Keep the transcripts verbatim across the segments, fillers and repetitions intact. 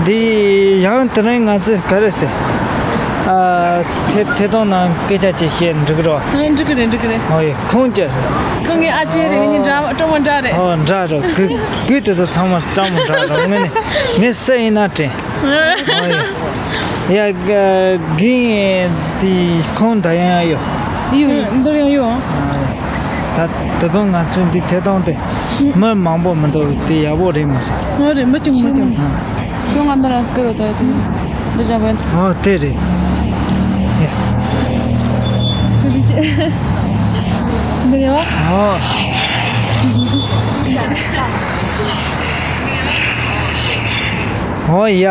དེ་ཡང་དེ་རིང་ང་ཚོས་ག་རེ་ཟེར། ཨ། ཐད་ཐད་གཏོང་ནང་སྐད་ཆ་ཅིག་བཤད་འགྲིག་གི་རེད་བ། ཨ། འགྲིག་གི་རེད། འགྲིག་གི་རེད། ཨོ་ཡེ། ཁོང་ཅི། ཁོང་གི་ཨ་ཅེ་རེད། ངེད་གཉིས་འདྲ་གྲོགས་མོ་འདྲ་རེད། ཨོ། འདྲ་རོ། གུ་གུ་དེ་ཚོ་ཚང་མ་གྲོགས་མོ་འདྲ་རོ། ངས་ནི་ངས་སུ་ཡིན་ན་དྲན། ཨོ་ཡེ། ཡ། གིན་དེ་ཁོང་ད་ཡང་ཡོད། ཡོད། འདིར་ཡང་ཡོད། ད་དེ་ག་ང་ཚོའི་འདི་ཐད་གཏོང་དེ་མི་མང་པོ་མི་འདུག་དེ་ཡག་པོ་རེད་མ་སོང་། ཨོ་རེད། མི་ཅུང་མི་ཅུང་། ཁྱོད་ང་འདི་ལ་སྐུ་རུ་ད་དེ་འདི་བྱ་བ་ཡིན། ཨོ་དེ་རེད། ཡ། འདི་རེད་བ། ཨོ། ཨོ་ཡ།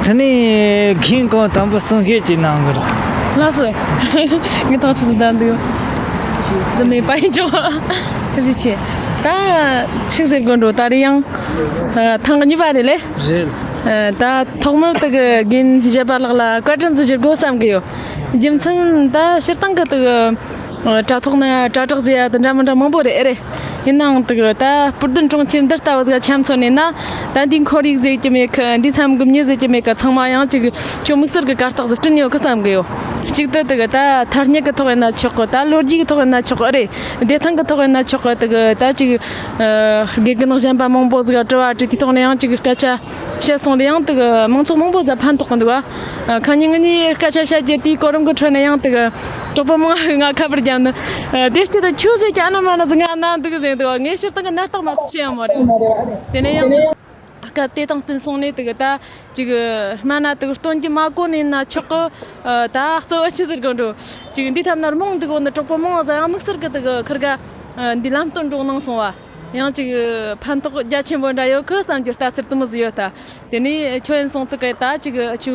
དེ་ནས་གིན་ཁོང་དང་པོ་གསུང་བཤད་ཅིག་གནང་གི་རེད། ལགས་སོ། ངས་ཐག་ཆོད་ཟིན་བསྡད་འདུག་དེ་མེད་པ་ཡིན་ཆོག་ཐུགས་རྗེ་ཆེ། ད་ཆི་ཟེར་དགོས་འགྲོ། ད་རེས་ཡང་ཐེངས་གཉིས་པ་རེད་ལེ། རེད། ད་ཐོག་མར་དེ་གི་རྒན་གཞས་པ་ལགས་ལ་བཀའ་དྲིན་ཞུ་དགོས་བསམ་གི་ཡོད། རྒྱུ་མཚན་ད་སྤྱིར་བཏང་གི་དེ་གི་དྲ་ཐོག་ན་དྲ་གྲགས་ཟེར་ཡ་དེ་འདྲ་མི་འདྲ་མང་པོ་རེད། ཨེ་རེད། ཡིན་ནའང་དེ་གི་ད་སྤུ་ལྡན་གྲོང་ཁྱེར་འདི་ལྟ་བུ་ཟིག་ཆ་མཚོན་ནས་ན། ད་འདིའི་ཁོར་ཡུག་ཟེར་གྱི་མེད་གི། འདིའི་མཚམས་ཀྱི་མྱི་ཟེར་གྱི་མེད་གི། ཚང་མ་ཡང་ཅིག་ཁྱོད་དམིགས་བསལ་གྱི་གར་སྟེགས་ཟིག་བསྐྲུན་ཡོད་གི་བསམ་གི་ཡོད། གཅིག་ཏུ་དེ་གི་ད་ཐ་སྙད་ཀྱི་ཐོག་ཡིན་ན་ཆོག་གི། ད་ལོ་རྒྱུས་ཀྱི་ཐོག་ཡིན་ན་ཆོག་གི། ཨེ་རེད། བདེ་ཐང་གི་ཐོག་ཡིན་ན་ཆོག་གི། དེ་གི་ད་ཅིག་ཨ་དགེ་རྒན་གཞན་པ་མང་པོ་ཟིག་དྲི་བ་དྲིས་དེའི་ཐོག་ནས་ཡང་ཅིག་སྐད་ཆ་བཤད་སོང་དེ་ཡང་དེ་གི་མང་ཚོགས་མང་པོ་ཟིག་ཕན་ཐོགས་གི་འདུག་ཨ། ཁ་ཉིན་ང་གཉིས་སྐད་ཆ་བཤད་རྒྱུ་དེའི་གོ་རིམ་གྱི་ཁྲོད་ནས་ཡང་དེ་གི་གྲོགས་པོ་མང་ང་ཁ་པར་བརྒྱབ་ནི། ཨ། དེ་སྐྱེ་ད་ཁྱོད་ཟེར་གྱི་ཨ་ན་མ་ན་ཟིག་ང་ན་འདུག་ཟེར་འདུག་ངས་སྤྱིར་བཏང་གི་ནད་རྟགས་མ་གཏོགས་བཤད་ཡང་མ་རེད། དེ་ནས་ཡང་སྐབས་དེ་དང་བསྟུན་སོང་ནས་དེ་གི་ད་ཅིག་སྨན་སྣ་དེ་གི་སྟོན་རྒྱུ་མ་གོ་ནས་ན་ཆོག་གི། ཨ། ད་གཙོ་བོ་ཆི་ཟེར་དགོས་འགྲོ། ཅིག་འདི་ཐབས་ན་རྨོངས་འདུག་འོ་ན་གྲོགས་པོ་མང་ཟིག་ཡང་དམིགས་བསལ་གི་དེ་གི་ཁིར་ག་འདི་ལམ་སྟོན་འགྲོ་གནང་སོང་བ། ཡང་ཅིག་ཕན་ཐོགས་རྒྱ་ཆེན་པོ་འདྲ་ཡོད་གི་བསམ་རྒྱུ་ལྟ་ཚུལ་དེ་མོ་ཟིག་ཡོད་ད། དེ་ནས་ཁྱོད་ཡིན་སོང་ཙི་གི་ད་ཅིག་ཆུ་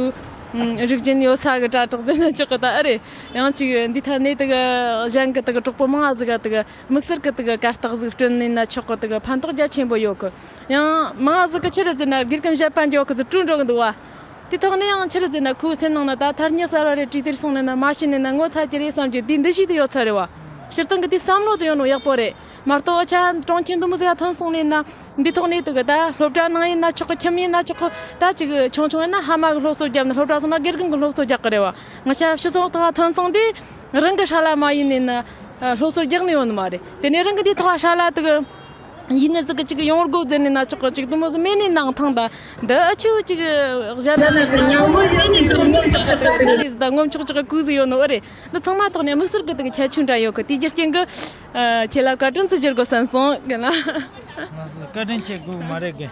རིག་རྒྱུན་ཡོད་ས་གི་དྲ་གྲོགས་ཟེར་ན་ཆོག་གི་ད། ཨེ་རེད། ཡང་ཅིག་འདི་ཐད་ནས་དེ་གི་གཞན་གི་དེ་གི་གྲོགས་པོ་མང་ང་ཟིག་ག་དེ་གི་དམིགས་བསལ་གི་དེ་གི་གར་སྟེགས་ཟིག་བསྐྲུན་ནས་ན་ཆོག་གི། དེ་གི་ཕན་ཐོགས་རྒྱ་ཆེན་པོ་ཡོད་གི། ཡང་མང་ང་ཟིག་གི་ཆི་རེད་ཟེར་ན་དགེ་རྒན་བཤད་པ་འཇོག་གི་ཟིག་བཀྲུ་འགྲོ་གི་འདུག་བ། དེ་ཐོག་ནས་ཡང་ཆི་རེད་ཟེར་ན་ཁོའི་སེམས་ནང་ན་ད་ཐ་སྙད་གསར་བ་རེ་བྲིས་དེར་སོང་ནས་ན་མ་ཤེས་ནས་ན་ངོ་ཚ་གི་རེད་བསམ་གྱི་དེ་འདུ་ཤེས་དེ་ཡོད་ཚར་རེད་བ། སྤྱིར་བཏང་གི་དེ་བསམ་བློ་དེ་ཡོད་ནོ་ཡག་པོ་རེད། མ་གཏོགས་ཨ་ཆ་གྲོང་ཁྱེར་འདི་མོ་ཟིག་ག་ཐོན་སོང་ནས་ན་འདི་ཐོག་ནས་དེ་གི་ད་སློབ་གྲྭ་ནང་ཡིན་ན་ཆོག་གི། ཁྱིམ་ཡིན་ན་ཆོག་གི། ད་ཅིག་ཆུང་ཆུང་ཡིན་ན་ཕ་མ་གི་སློབ་གསོ་རྒྱབ་ནས། སློབ་གྲྭ་སོང་ན་དགེ་རྒན་གི་སློབ་གསོ་རྒྱག་གི་རེད་བ། ང་ཆ་སྤྱི་ཚོགས་ཐོག་ཐོན་སོང་དུས་རང་གི་ཧྲ་ལ་མ་ཡིན་ནས་ན་སློབ་གསོ་རྒྱག་ནི་ཡོད་ནི་མ་རེད། དེ་ནས་རང་གི་དེ་ཐོག་ཧྲ་ལ་དེ་གི་ཡིན་ནི་ཟིག་གི་ཅིག་ཡོང་སྒོ་ཟེར་ནས་ན་ཆོག་གི། ཅིག་དེ་མོ་ཟིག་མེད་ནས་ནང་ཐང་ད་འདི་ཨ་ཆུ་ཅིག་གཞན་ན་ཉམས་མོ་ཡིན་ནི་ཟིག་ངོམ་ཆོག་ཆོག་གི་ཟིག་ད་ངོམ་ཆོག་ཆོག་གི་ཁུག་ཟིག་ཡོད་ནི་ཨེ་རེད། འདི་ཚང་མ་ཐོག་ནས་དམིགས་བསལ་གི་དེ་གི་ཁྱད་ཆོས་འདྲ་ཡོད་གི། དེའི་རྒྱུ་རྐྱེན་གི་ཨ་ཁྱེད་ལ་བཀའ་དྲིན་ཚུལ་འགྱུར་དགོས་བསམ་སོང་གི་ན། ང་ཚོ་བཀའ་དྲིན་ཆེ་དགོས་མ་རེད་གི།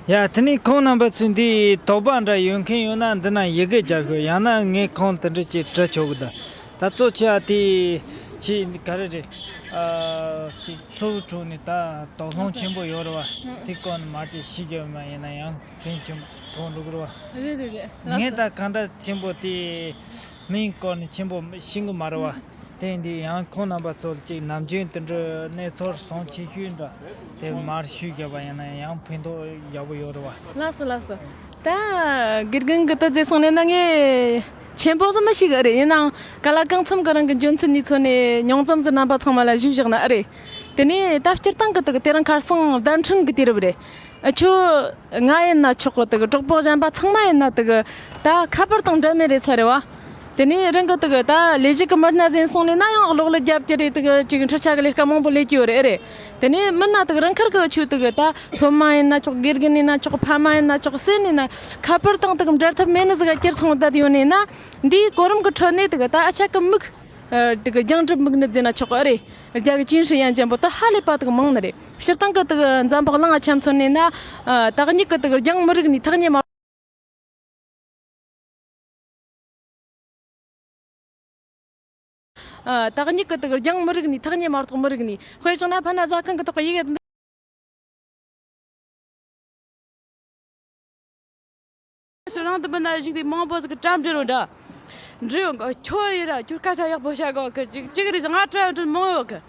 ཡ། དེ་ནས་ཁོང་རྣམ་པ་ཚོས་འདི་དོགས་པ་འདྲ་ཡོད་མཁན་ཡོད་ན་འདི་ན་ཡི་གེ་རྒྱག་ཤོག་ཡང་ན་ངས་ཁོང་དེ་འདྲ་ཅིག་དྲི་ཆོག་གི། ད་ད་གཙོ་ཆེ་བ་དེ་ཅི་ག་རེ་རེད། ཨ་ཅིག་འཚོ་བའི་ཁྲོད་ནས་ད་དོགས་སློང་ཆེན་པོ་ཡོད་རེད་བ། དེ་སྐོར་ནས་མ་ཅིག་ཤེས་རྒྱུ་མ་ཡིན་ན་ཡང་ཕན་ཆེན་པོ་ཐོགས་འགྲོ་གི་རེད་བ། རེད་རེད་རེད། ངས་ད་གང་ལྟར་ཆེན་པོ་དེ་མིང་སྐོར་ནས་ཆེན་པོ་ཤེས་གི་མ་རེད་བ། དེ་འདི་ཡང་ཁོང་རྣམ་པ་ཚོ་ལ་ཅིག་ནམ་རྒྱུན་དེ་འདྲ་གནས་ཚུལ་བྱུང་ཆེ་ཤོས་འདྲ་དེ་མར་ཞུས་བརྒྱབ་པ་ཡིན་ན་ཡང་ཕན་ཐོགས་ཡག་པོ་ཡོད་རེད་བ། ལགས་སོ་ལགས་སོ། ད་དགེ་རྒན་གི་དུ་རྫས་སོང་ནས་ན་ངས་ཆེན་པོ་ཟིག་མི་ཤེས་གི་རེད། ཡིན་ནའང་ག་ལ་གང་འཚམ་གི་རང་གི་འཇོན་ཚུལ་ནུས་ཚོད་ནས་ཉུང་ཙམ་ཟིག་རྣམ་པ་ཚང་མ་ལ་ཞུས་བཞག་ན་ཨེ་རེད། དེ་ནས་ད་སྤྱིར་བཏང་གི་དུ་གི་དེ་རིང་ཁ་སང་བརྡ་འཕྲིན་གི་དུས་རབས་རེད། ཨ་ཆོ། ང་ཡིན་ན་ཆོག་གི། དེ་གི་གྲོགས་པོ་གཞན་པ་ཚང་མ་ཡིན་ན་དེ་གི་ད་ཁ་པར་དང་འབྲེལ་མེད་རེད་ཚར་རེད་བ། དེ་ནས་རང་གི་དེ་གི་ད་ལས་གཞི་གི་མི་སྣ་ཟིན་སོང་ནས་ན་ཡང་གློག་ཀླད་རྒྱབ་ཀྱི་རེད། དེ་གི་ཅིག་འཕྲུལ་ཆས་གི་ལས་ཀ་མང་པོ་ལས་ཀྱི་ཡོད་རེད། ཨེ་རེད། དེ་ནས་མིན་ན་དེ་གི་རང་ཁར་གི་ཆུ་དེ་གི་ད་སློབ་མ་ཡིན་ན་ཆོག་དགེ་རྒན་ཡིན་ན་ཆོག་ཕ་མ་ཡིན་ན་ཆོག་སུ་ཡིན་ན་ཁ་པར་དང་དེ་གི་འབྲལ་ཐབས་མེད་ནི་ཟིག་ག་གྱུར་སོང་བསྡད་ཡོད་ནས་ན། འདིའི་གོ་རིམ་གི་ཁྲོད་ནས་དེ་གི་ད་ཨ་ཆ་གི་མིག་ཨ། དེ་གི་རྒྱང་འགྲུབ་མིག་ནི་ཟེར་ན་ཆོག་གི་རེད། རྒྱ་གི་近视眼་ཅན་པོ་ད་ཧ་ལས་པ་དེ་གི་མང་ནི་རེད། སྤྱིར་བཏང་གི་དེ་གི་འཛམ་བུ་གླིང་ང་ཆ་མཚོན་ནས་ན། ཨ། ད་གཉིས་གི་དེ་གི་རྒྱང་མི་རིང་ནི་ཐག་ཉེ་མ། ཨ། ད་གཉིས་གི་དེ་གི་རྒྱང་མི་རིང་ནི་ཐག་ཉེ་མ་གཏོགས་མི་རིང་ནི། དཔེ་བཞག་ན་ཕ་ན་ཟ་ཁང་གི་ཐོག་གི་ཡི་གེ་འདི། ཁྱོད་རང་དུ་མིན་ན་བཞུགས་དེ་མང་པོ་ཟིག་གི་གྲ་འབྲི་རོ་འདྲ། འབྲི་ཡོང་གི་ཁྱོད་ཡིན་ར་ཁྱོད་སྐད་ཆ་ཡག་པོ་བཤད་གོ་གི། ཅིག་ཅིག་རེད། ང་གྲ་འབྲི་མང་ཡོད་གི།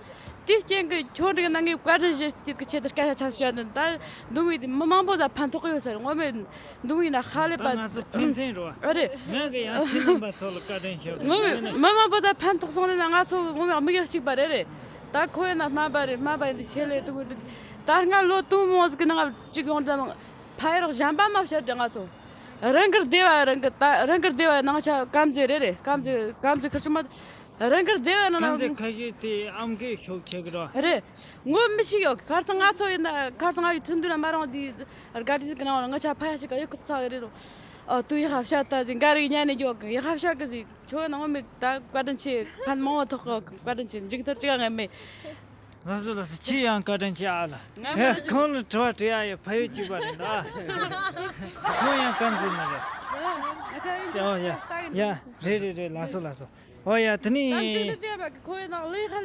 དེའི་རྐྱེན་གི་ཁྱོད་འདྲི་གི་ན་ངས་བཀའ་དྲིན་ཞུ་རྒྱུ་གི་ཆེད་དུ་སྐད་ཆ་ཆ་བཤད་ནི། ད་འདུག་མི་དེ་མི་མང་པོ་ད་ཕན་ཐོགས་ཡོད་ཟེར། ངོ་མས་འདུག་ཡིན་ན་ཧ་ལས་པ། ད་ང་ཚོ་ཕན་ཚུན་རོ། ཨ་རེད། ང་གི་ཡང་ཁྱེད་རྣམ་པ་ཚོ་ལ་བཀའ་དྲིན་ཞུ། ངོ་མས་མི་མང་པོ་ད་ཕན་ཐོགས་སོང་ནས་ན་ང་ཚོ་ངོ་མས་དམིགས་ཡུལ་གཅིག་པ་རེད། རེད། ད་ཁོ་ཡིན་ན་སྨན་པ་རེད། སྨན་པ་ཡིན་དུས་ཆེད་ལས་དུ་ད་སྔ་ལོ་དུང་མོ་ཟིག་གི་ནང་གཅིག་ཡོང་ཙམ་ཕ་ཡུལ་གཞན་པ་མ་བཤད་དྲ་ང་ཚོ། རང་གི་སྡེ་བ་རང་གི་ད་རང་གི་སྡེ་བ་ནང་ཆ་དཀར་མཛེས་རེད་རེད། དཀར་མཛེས་དཀར་མཛེས་ཁུལ་ཆུ་མ་རང་གི་སྡེ་བ་ནང་དཀར་མཛེས་ཁ་ཤས་དེ་ཨམ་གི་ཤོག་ཆེ་གི་ར། རེད། ངོ་མི་ཤེས་ཡོད། ཁར་སང་ང་ཚོ་ཡིན་ན་ཁར་སང་ང་ཡི་ཐུན་དུ་ན་མ་རང་དེ་དགའ་དྲི་ཟིག་གི་ནང་ང་ཆ་ཕ་ཡ་ཞིག་ག་ཡོད་ཁོག་ཚ་གི་རེད་རོ། ཨ་ཏུ་ཡི་ཧ་ཤ་ད་ཟིག་འགའ་རེ་ཉན་ནས་འཇོག་གི་ཡི་ཧ་ཤ་གི་ཟིག་ཁྱོད་ནང་མི་ད་བཀའ་དྲིན་ཆེ་ཕན་མང་བ་ཐོག་གི་བཀའ་དྲིན་ཆེ་མཇུག་མཐར་ཅི་ག་ངས་མེད། ལགས་སོ་ལགས་སོ། ཁྱེད་ཡང་བཀའ་དྲིན་ཆེ་ཨ་ལ། ང་ཧེ། ཁོང་ལ་དྲི་བ་དྲི་ཡ་ཡོད། ཕ་ཡུལ་གཅིག་པ་རེད་ད། ཁོང་ཡང་དཀར་མཛེས་ནས་རེད། ཨོ་ཡ་ཡ། རེད་རེད་རེད། ལགས་སོ་ལགས་སོ། ཨོ་ཡ་དེ་ནི། རེད། དངོས་གནས། རེད་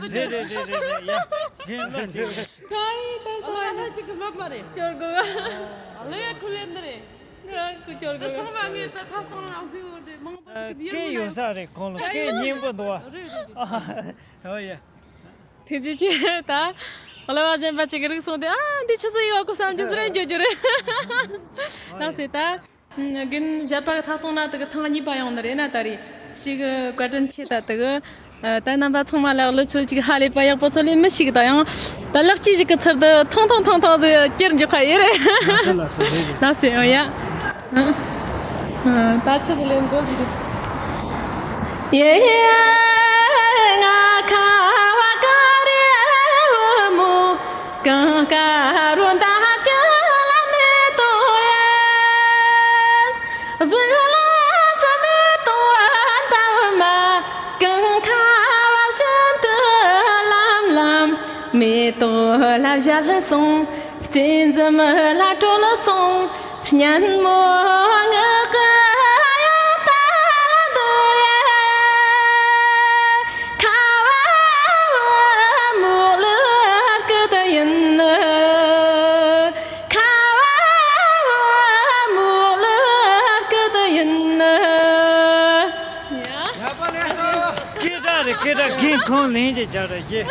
རེད་རེད་རེད་རེད་ཡ། རྒན་ལགས་ཀྱིས། ཁ་ཡི་ད་ཚོ་ལ་ཧ་ཅིག་གི་ལབ་མ་རེད། སྐྱོར་དགོས། ལས་ཡ་ཁུ་ལེན་ནི་རེད། ཁུ་སྐྱོར་དགོས། ཚང་མ་ངས་ད་ཐ་སང་ལ་ཟིག་འོ་དེ་མང་པོ་ཟིག་གི་ཡོད་ས་རེད། ཁོང་ལ་སྐད་སྙན་པོ་འདུག་བ། རེད་རེད་རེད། ཨོ་ཡ། ཐུགས་རྗེ་ཆེ། ད་གླུ་བ་གཞན་པ་ཅིག་གི་རིགས་སོང་དེ་ཨ་འདི་ཆུ་ཚོད་ཡོད་གོ་བསམ་རྒྱུ་ཟེར་འགྱོ་རྒྱུ་རེད། ལགས་སེ་ད། རྒན་བཞད་པ་གི་ཐག་གཏོང་ན་དེ་གི་ཐེངས་གཉིས་པ་ཡོང་ནི་རེད་ན་ད་རེད། ཞིག་བཀའ་དྲིན་ཆེ་ད་དེ་གི། ད་རྣམ་པ་ཚང་མ་ལ་གླུ་ཆོས་ཅིག་ཧ་ལས་པ་ཡག་པོ་ཚོ་ལས་མི་ཞིག་ད་ཡང་ད་ལག་ཅིག་ཞིག་གི་ཚུལ་དུ་ཐང་ཐང་ཐང་ཐང་ཟེར་གྱེར་འཇོག་ཁ་ཡེ་རེད། ལགས་སོ་ལགས་སོ་རེད་རེད། ལགས་སེ་ཨོ་ཡ། ད་ཆུ་དེ་ལེན་དགོས་ཀྱི་རེད། ཡེ་ཡེ་ང་ཁ་བ་ཀ་རེ་བུ་མོ། གང་ཀ་རུ་འདབ་ཀྱི་ལ་མེ་ཏོག་ཡ། གཟིག་ལ་ཚ་མེ་ཏོག་འདབ་མ། གང་ཁ་བ་བཞིན་དུ་ལམ་ལམ། མེ་ཏོག་ལ་བཞད་སོང་། རྩེ་འཛུམ་ལ་གྲོལ་སོང་། སྙན་མོ་ངག་གི་ཡང་ལྟ་འདུག་ཡ། ཁ་བ་བུ་མོ་ལ་སྐུ་དུ་ཡིན། ཁ་བ་བུ་མོ་ལ་སྐུ་དུ་ཡིན། སྐད་གྲགས་རེད། སྐད་གྲགས་རྒན་ཁོང་ལན་ཅིག་རྒྱག་ར་རྒྱུ།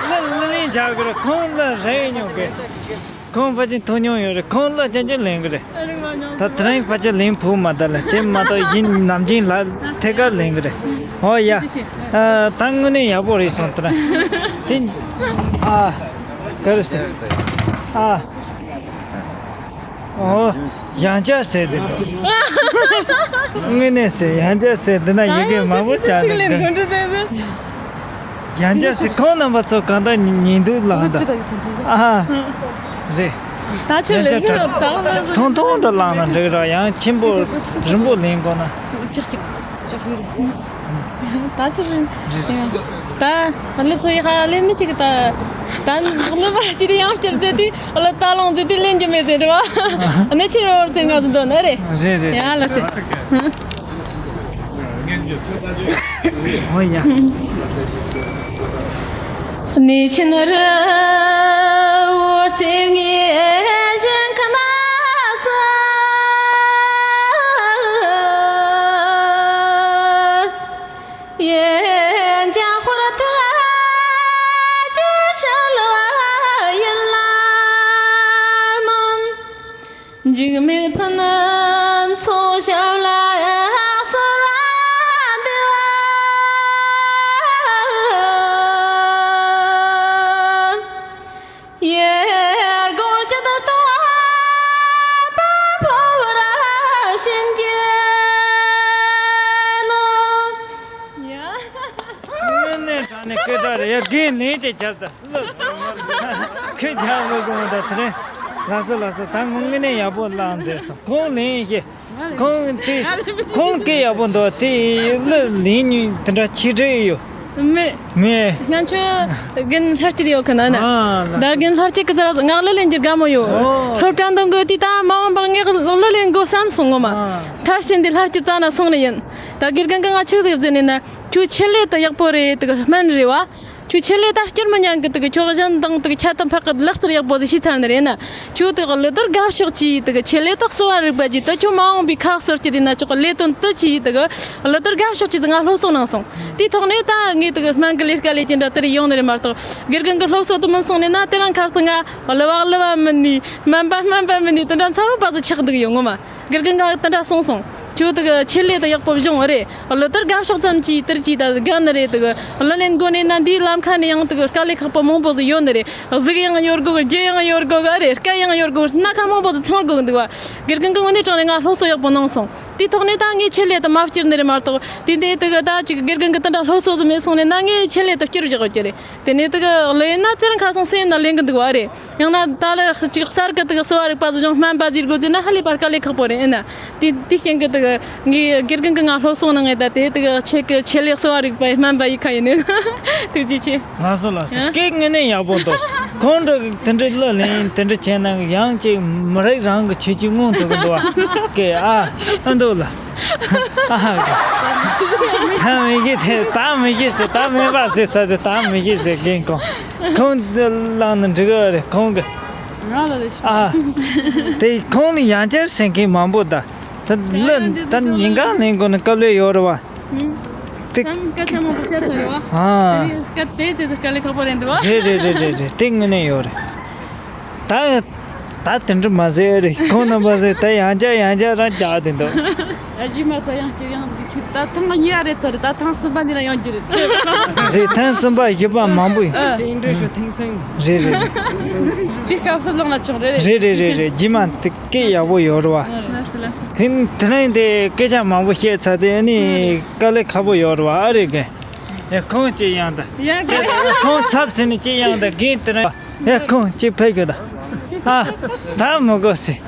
གླུ་གླུ་ལན་རྒྱག་གི་རེད། ཁོང་གླུ་རེད་མྱོང་གི། ཁོང་ཕལ་ཆེར་ཐོས་མྱོང་ཡོད་རེད། ཁོང་གླུ་རྐྱང་རྐྱང་ལེན་གི་རེད། ད་དེ་རིང་ཕལ་ཆེར་ལེན་ཕོད་མ་ད་ལ་དེ་མ་གཏོགས་ཡིན་ནམ་རྒྱུན་ལ་ཐད་ཀར་ལེན་གི་རེད། ཨོ་ཡ། ཨ་ད་དངོས་གནས་ཡག་པོ་རེད་སོང་དེ་རིང་། དེ་ཨ་ག་རེ་ཟེར། ཨ་ཨོ་ཡང་བསྐྱར་ཟེར་དེ་འདྲ། དངོས་གནས་ཟེར་ཡང་བསྐྱར་ཟེར་དེ་ན་ཡི་གེ་མང་པོ་བསྐྱར་ནས་འདོན། ཡང་བསྐྱར་ཟེར་ཁོང་རྣམ་པ་ཚོ་གང་ལྟར་ཉན་འདུག་ལངས་དང་། ཨ་ཧ། རེད། ད་ཁྱོད་ལེན་ཡང་བསྐྱར་གྱི་ཡོད་ད། ཐུང་ཐུང་དུ་བླངས་ན་འགྲིག་ར། ཡང་ཆེན་པོ་རིང་པོ་ལེན་དགོས་ན། ཅག་ཅིག་ཅག་ཞིག་རེད། ད་ཁྱོད་ལེན། རེད་རེད། ད་ལེ་ཚོ་ཡི་ཧ་ལེ་མི་ཞིག་ད། ད་ལེ་བ་ཞིག་ཡང་བསྐྱར་མཛད་དེ་ལེ་ད་ལོང་མཛད་དེ་ལེན་རྒྱུ་མེད་ཟེར་རེད་བ། གནས་ཆེན་རོར་ཚེ་ང་ཚོ་འདོན་ནི་རེད། རེད་རེད། ཡང་ལ་ཟེར། ཨོ་ཡ། གནས་ཆེན་རི་བོར་རྩེ་ངེས་བཞིན་ཁ་མ་ས། ཡེ་འཇའ་ཧོར་ཐ་ཀྱི་ཤ་ལ་ཡིན་ལ་མོན། འཇིགས་མེད་ཕུན་ཚོགས་ཞབས་ལ་གསོལ་བ་འདེབས། ཡེ་སྒོར་གྱི་ད་ཏོ་པ་ཕོ་བར་བྱིན་གྱིས་རློབས། ཡ། དངོས་གནས་དྲང་གནས་སྐད་གྲགས་རེད་ཡ། རྒན་ནས་ཀྱི་རྒྱབ་ད། ཁྱེད་རྒྱག་མི་དགོས་མོ་ད་དེ་རིང་། ལགས་སོ་ལགས་སོ། ད་ངོ་དངོས་གནས་ཡག་པོ་བླངས་མཛད་སོང་། ཁོང་ལེན་ཡེ། ཁོང་དེ་ཁོང་སྐད་ཡག་པོ་འདུག་དེ་གླུ་ལེན་ཉིན་དེ་འདྲ་ཆེ་གྲས་ཡོད། མེད། མེད། ང་ཚོ་རྒན་ལྷར་བཅས་ཡོད་ཁ་ན་ན། ཨ་ད་རྒན་ལྷར་བཅས་ཀྱི་ཚར་ངག་གླུ་ལེན་རྒྱུ་དགའ་མོ་ཡོད། ཨོ། སློབ་གྲྭ་འདོན་དགོས་དུས་ད་མ་འོངས་པ་ངག་གླུ་ལེན་དགོས་བསམ་སོང་ངོ་མ། ཨ་མཐར་ཕྱིན་དེ་ལྷར་བཅས་རྩ་ན་སོང་ནི་ཡིན། ད་དགེ་རྒན་གྱིས་ང་ཆི་ཟིག་ཟེར་ནས་ན། ཁྱོད་ཆེད་ལས་དེ་ཡག་པོ་རེད། དེ་གི་སྨན་རེད་བ། ཁྱོད་ཆེད་ལས་ད་སྐྱུར་མི་ཉན་གི། དེ་གི་ཁྱོད་གཞན་དང་དེ་གི་ཁྱད་དུ་འཕགས་གི། ལག་རྩལ་ཡག་པོ་ཟིག་ཤེས་ཚར་ནི་རེད་ན། ཁྱོད་དེ་གི་གླུ་དར་དགའ་ཕྱོགས་ཀྱིས་དེ་གི་ཆེད་ལས་ད་གསོ་བ་རིག་པ་གྱིས་ད་ཁྱོད་མ་འོངས་པའི་ཁ་གསོ་སྤྱི་དེ་ན་ཆོག་གི། ལས་དོན་དུ་གྱིས་དེ་གི་གླུ་དར་དགའ་ཕྱོགས་ཀྱིས་ང་སློབ་གསོ་གནང་སོང་། དེའི་ཐོག་ནས་ད་ངས་དེ་གི་སྨན་གི་ལས་ཀ་ལས་ཀྱི་འདྲ་དེ་རེད་ཡོང་ནི་རེད་མ་གཏོགས། དགེ་རྒན་གི་སློབ་གསོ་དུ་མིན་སོང་ནས་ན། དེ་རིང་ཁ་སང་ང་གླུ་བ་གླུ་བ་མིན་ནི། སྨན་པ་སྨན་པ་མིན་ནི། དེ་འདྲ་མཚར་བོ་པ་ཟིག་ཆགས་འདུག་ཡོང་ངོ་མ། དགེ་རྒན་གྱིས་དེ་འདྲ་གསུངས་སོང་། ཁྱོད་དེ་གི་ཆེད་ལས་དེ་ཡག་པོ་སྦྱོང་ཨེ་རེད། གླུ་དེར་དགའ་ཕྱོགས་ཙམ་གྱིས་དེར་གྱིས་ད་དགའ་ནི་རེད། དེ་གི་གླུ་ལེན་དགོས་ནས་ན་འདིའི་ལམ་ཁ་ནས་ཡང་དེ་གི་དཀའ་ལས་ཁག་པོ་མང་པོ་ཟིག་ཡོད་ནི་རེད། གཟུགས་ཡང་ཡོད་དགོས་གི། རྒྱུ་ཡང་ཡོད་དགོས་གི། ཨེ་རེད། སྐད་ཡང་ཡོད་དགོས་གི། སྣ་ཁ་མང་པོ་ཟིག་ཚང་དགོས་གི་འདུག་བ། དགེ་རྒན་གི་ངོས་ནས་དྲང་ནས་ང་སློབ་གསོ་ཡག་པོ་གནང་སོང་། དེའི་ཐོག་ནས་ད་ངས་ཆེད་ལས་དེ་མ་བསྐྱུར་ནི་རེད་མ་གཏོགས། དེ་འདྲའི་དེ་གི་ད་ཅིག་དགེ་རྒན་གི་དེ་འདྲ་སློབ་གསོ་ཟིག་མེད་སོང་ནས་ན་ངས་ཆེད་ལས་དེ་བསྐྱུར་བཞག་གི་རེད། དེ་ནས་དེ་གི་ལས་ན་དེ་རིང་ཁ་སང་སེམས་ན་ལེན་གི་འདུག་བ་རེད། ཡང་ན་ད་ལ་ཅིག་གསར་གི་དེ་གི་གསོ་བ་རིག་པ་ཟིག་སྦྱོང་སྨན་པ་ཟིག་དགོས་ཟེར་ན་ཧ་ལས་པར་དཀའ་ལས་ཁག་པོ་རེད། ཨེ་ན་དེ་དེ་རྐྱེན་གི་དེ་གི་ངའི་དགེ་རྒན་གི་ང་སློབ་གསོ་གནང་ངེས། ད་དེ་དེ་གི་ཆེད་གི་ཆེད་ལས་གསོ་བ་རིག་པའི་སྨན་པ་ཡི་ཁ་ཡིན་ནི། ཐུགས་རྗེ་ཆེ། ལགས་སོ་ལགས་སོ། ཨ། སྐད་དངོས་གནས་ཡག་པོ་འདུག་ཁོང་འདྲ་དེ་འདྲའི་གླུ་ལེན་དེ་འདྲ་བྱས་ན་ཡང་ཅིག་མི་རིགས་རང་གི་ཁྱད་ཆོས་མངོན་ཐུབ་གི་འདུག་ཨ། སྐད་ཨ་ཨ་འདུག་ལ། ཨ་ཧ། ད་མི་གི་དེ་ད་མི་གི་ཟེར། ད་མེད་པ་ཟེར་ཚར་ཏེ། ད་མི་གི་ཟེར་གིན་ཁོང་ཁོང་བླངས་ན་འགྲིག་གི་རེད། ཁོང་གི། ང་ལ་རེ་ཆུ། ཨ། དེ་ཁོང་ནི་ཡང་བསྐྱར་ཟེར་མཁན་མང་པོ་ད། ད་ལ་ད་ཉིན་གང་ལེན་དགོས་ནི་སྐབས་ལས་ཡོད་རེད་བ། ཧུམ། དེ་ད་སྐད་ཆ་མང་པོ་བཤད་ཚར་རེད་བ། ཨ། དེ་ནི་སྐད་དེ་ཙེ་ཙེ་དཀའ་ལས་ཁག་པོ་རེད་འདུག་བ། རེད་རེད་རེད་རེད་རེད། དེ་དངོས་གནས་ཡོད་རེད། ད་ད་དེ་འདྲ་མ་ཟེར་རེད། ཁོང་རྣམ་པ་ཟེར་ད་ཡང་བསྐྱར་ཡང་བསྐྱར་རང་རྒྱག་དེ་འདུག་ཨ་རྗེས་མ་ཚ་ཡང་བསྐྱར་ཡང་འདི་ཁྱོད་ད་ཐེངས་གཉིས་ཡ་རེད་ཚར་རེད། ད་ཐེངས་གསུམ་པ་འདི་ན་ཡང་རྒྱུ་རེད། རེད། ཐེངས་གསུམ་པ་བཞི་པ་མང་པོ་ཡིན། ཨ། དེ་འདྲ་ཞུ་ཐེངས་གསུམ། རེད་རེད་རེད། འདི་སྐབས་སུ་ལངས་ན་ཆོག་རེད། རེད་རེད་རེད་རེད། རྗེས་མ་དེ་སྐད་ཡག་པོ་ཡོད་རེད་བ། ལགས་སོ་ལགས་སོ། དེ་དེ་རིང་དེ་སྐད་ཆ་མང་པོ་བཤད་ཚར་དེ་ཨ་ནི་དཀའ་ལས་ཁག་པོ་ཡོད་རེད་བ། ཨ་རེད་གི། ཡ་ཁོང་ཅི་ཡང་ད། ཡ་གི། ཁོང་ཚབ་ཟིན་ནས་ཅི་ཡང་ད་གིན་དེ་རིང་། ཡ་ཁོང་ཅི་ཕེབས་གི་ད། ཨ། ད་མི་དགོས་ཟེར།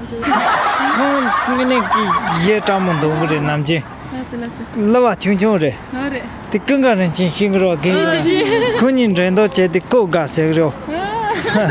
ཁོང་དངོས་གནས་ཀྱི་ཡེ་སྤྲང་མོ་འདུག་གི་རེད། ནམ་རྒྱུན་ལགས་སོ་ལགས་སོ། གླུ་བ་ཆུང་ཆུང་རེད། ཨ་རེད། དེ་ཀུན་དགའ་རིན་ཆེན་ཤེས་གི་རེད་བ། གིན་ཨ་ཁོང་གཉིས་འགྲན་བསྡུར་བྱས་ཏེ་ཀོ་དགའ་ཟེར་གི་རེད། ཨ།